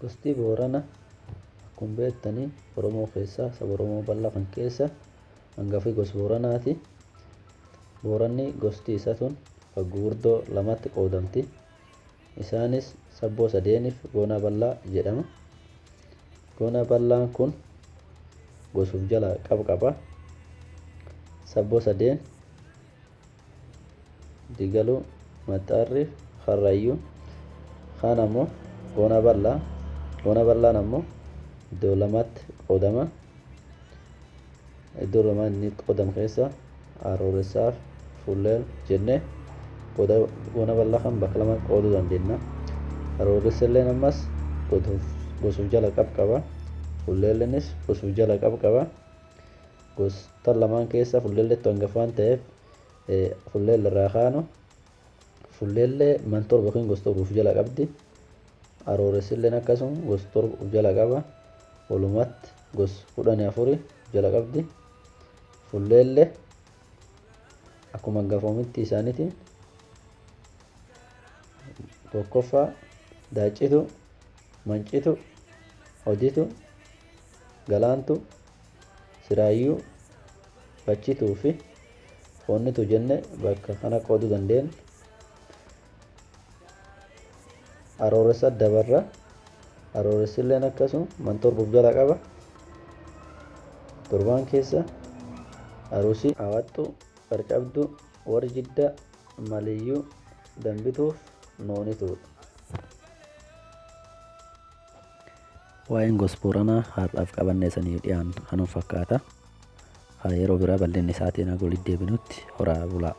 Gosti Boorana akkuma beektanii Oromoo keessaa saba Oromoo bal'aa kan keessa hangafi gosa Booranaati. Booranni gosti isaa tun bakka gurguddoo lamatti qoodamti. Isaanis sabboo sadeeniif goonaa bal'aa jedhama. Goonaa bal'aan kun gosuuf jala qaba qaba. Sabboo sadeen Digaluu, Maxxaarri, Karrayyuu. Kaan ammoo goonaa bal'aa. Goonaa bal'aan ammoo iddoo lamatti qoodama. Iddoo lamaan inni qoodamu keessa Arooressaaf Fulleel jennee goona bal'aa kan bakka lama qooduu dandeenya. Arooressilleen ammas gosuuf jala qab qaba. Fulleellinis gosuuf jala qab qaba. Gosta lamaan keessa Fulleellettu hangafa waan ta'eef Fulleelle irraa kaanu Fulleellee man torba yookiin gosa torba of jala qabdi. Arooressilleen akkasuma gosa torba of jala qaba. Walumatti gosa 14 of jala qabdi. Fulleelle akkuma hangafoomitti isaaniitiin tokkoffaa Daaccitu, Mancitu, Hoditu, Galaantu, Siraayyuu, Bachituu fi Qoonnitu jenne bakka kana qooduu dandeenya. Arooressa dabarra. Arooressilleen akkasuma man torba of jala qaba. Torbaan keessa Arusii, Hawaxxuu, Qarcabduu, Warri Jiddaa, Maliyyuu, Dambituuf Noonituudha. Waa'een gosa Booranaa har'aaf qabannee isiniif dhiyaannu kanuma fakkaata. Yeroo biraa bal'inni isaatiin haga walitti deebinutti horaa bulaa.